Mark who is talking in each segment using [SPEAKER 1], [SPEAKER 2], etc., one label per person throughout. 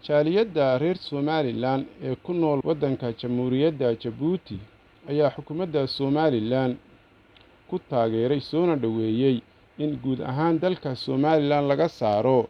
[SPEAKER 1] Jaaliyadda reer Somalilan ee ku nool waddanka Jamhuuriyadda Jabuuti ayaa xukuumadda Somalilan ku taageeray soona dhoweeyey in guud ahaan dalka Somalilan laga saaro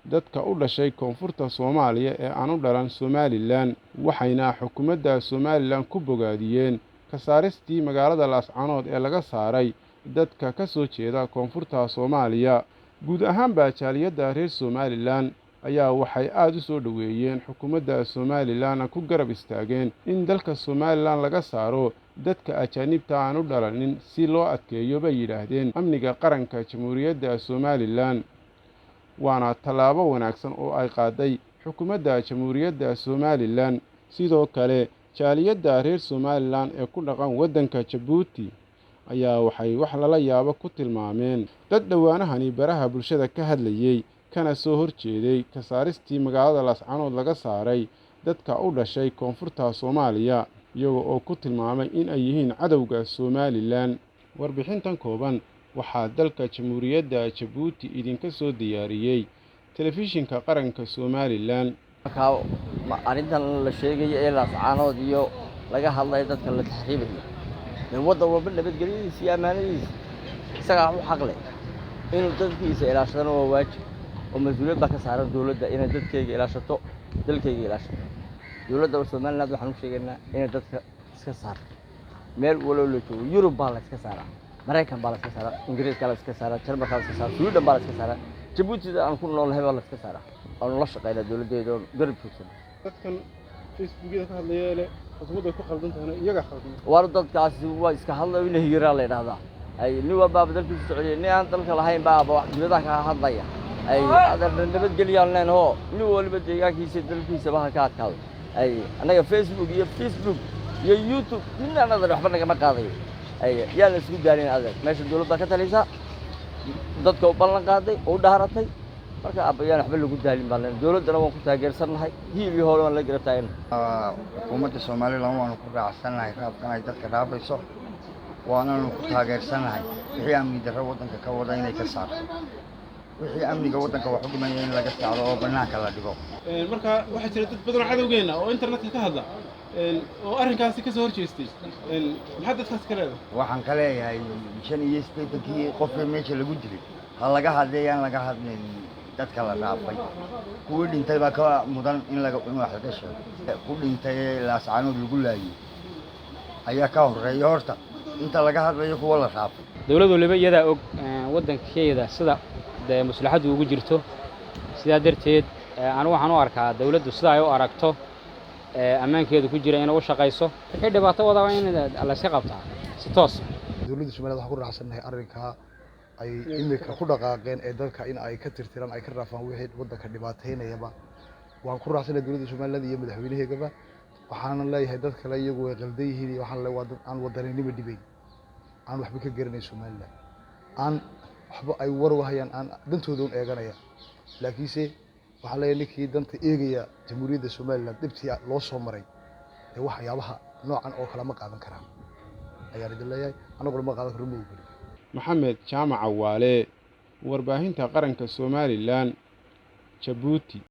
[SPEAKER 1] dadka u dhashay koonfurta Soomaaliya ee aan u dhalan Somalilan, waxayna xukuumadda Somalilan ku bogaadiyeen ka saaristii magaalada Laascaanood ee laga saaray dadka ka soo jeeda koonfurta Soomaaliya. Guud ahaanba jaaliyadda reer Somalilan ayaa waxay aad u soo dhoweeyeen xukuumadda Somalilan ku garab istaageen in dalka Somalilan laga saaro dadka ajaanibta aan u dhalanin si loo adkeeyo, bay yidhaahdeen, amniga qaranka Jamhuuriyadda Somalilan. Waana tallaabo wanaagsan oo ay qaaday xukuumadda Jamhuuriyadda Somalilan. Sidoo kale jaaliyadda reer Somalilan ee ku dhaqan waddanka Jabuuti ayaa waxay wax lala yaabo ku tilmaameen dad dhowaanahani baraha bulshada ka hadlayey kana soo horjeeday ka saaristii magaalada Laascaanood laga saaray dadka u dhashay koonfurta Soomaaliya, iyaga oo ku tilmaamay in ay yihiin cadowga Somalilan. Warbixintan kooban waxaa dalka Jamhuuriyadda Jabuuti idinka soo diyaariyey Telefishinka Qaranka Somalilan.
[SPEAKER 2] Markaa arrintan la sheegayo ee Laascaanood iyo laga hadlayo dadka la taxriibayo, dee waddan walba nabadgelyadiisa iyo ammaanadiisa isagaa u xaq leh inuu dadkiisa ilaashadana waa waajib, oo mas-uuliyad baa ka saaran dowladda inay dadkayga ilaashato, dalkayga ilaashato. Dowladda Somaliland waxaan u sheegaynaa inay dadka iska saarto meel walow la joogo. Yurub baa la iska saaraa, Maraykan baa la iska saaraa, Ingiriiska la iska saaraa, Jarmalka la iska saaraa, Sweden baa la iska saaraa, Jabuutida aan ku noolnahay baa la iska saaraa. Waanu la shaqaynaa dowladdeeda oon garab joogsan.
[SPEAKER 1] Dadkan Facebookyada ka hadlaya leh xukuumadda ku khaldan tahayna iyagaa khaldan.
[SPEAKER 2] Waar dadkaasi waa iska hadlayo, ina higiraa la yidhaahdaa. Ay nin walbaaba dalkiisa socdiya, nin aan dalka lahayn baaba wax dibadaha ka hadlaya. Ay adeer nabadgelyaan leenaho, nin waliba deegaankiisa dalkiisaba ha ka adkaado. Ay annaga Facebook iyo Facebook iyo YouTube midna adeer waxba nagama qaadayo. Ay yaan la isku daalin adeer, meesha dowlad baa ka talaysa, dadka u ballan qaaday oo u dhaaratay. Marka abayaan waxba lagu daalin baan leenahay, dowladdana waan ku taageersannahay, hiil iyo hore waan la garab taaganahay.
[SPEAKER 3] Xukuumadda Somalilan waanu ku raacsannahay raabkan ay dadka raafayso, waananu ku taageersannahay wixii amni darro waddanka ka wada inay ka saarto, wixii amniga waddanka wax u dhimaya in laga saaro oo bannaanka la dhigo.
[SPEAKER 1] Marka waxaa jira dad badan oo cadowgeena oo internetka ka hadla oo arrinkaasi ka soo horjeestay, maxaa dadkaas ka leedahay?
[SPEAKER 3] Waxaan ka leeyahay 85-kii qofkii meesha lagu dilay ha laga hadlay, aan laga hadlayn dadka la raafay. Kuwii dhintay baa ka mudan in laga in wax laga sheego. Ku dhintay ee Laascaanood lagu laayay ayaa ka horreeya horta inta laga hadlayo kuwa la raafay.
[SPEAKER 4] Dowlad waliba iyadaa og waddankeeda sida dee maslaxaddu ugu jirto. Sidaa darteed anigu waxaan u arkaa dowladdu sida ay u aragto ammaankeedu ku jira inay u shaqayso, wixii dhibaato wadaa waa in la iska qabtaa si toos.
[SPEAKER 5] Dowladda Somaliland waxaan ku raacsannahay arrinkaa ay imika ku dhaqaaqeen ee dalka in ay ka tirtiraan, ay ka raafaan wixii waddanka dhibaataynayaba. Waan ku raacsannahay dowladda Somaliland iyo madaxweynaheegaba. Waxaanan leeyahay dad kale iyagu way qaldan yihiin iyo waxaan leeyahay waa dad aan wadaninimo dhibayn, aan waxba ka garanayn Somaliland, aan waxba ay war u hayaan, aan dantooda un eeganaya. Laakiinse waxaan leeyahay ninkii danta eegaya Jamhuuriyadda Somaliland dhibtii loo soo maray dee waxyaabaha noocan oo kale ma qaadan karaan ayaan idin leeyahay, annaguna ma qaadan karno, ma ogolin.
[SPEAKER 1] Maxamed Jaamac Cawaale, warbaahinta qaranka Somalilan, Jabuuti.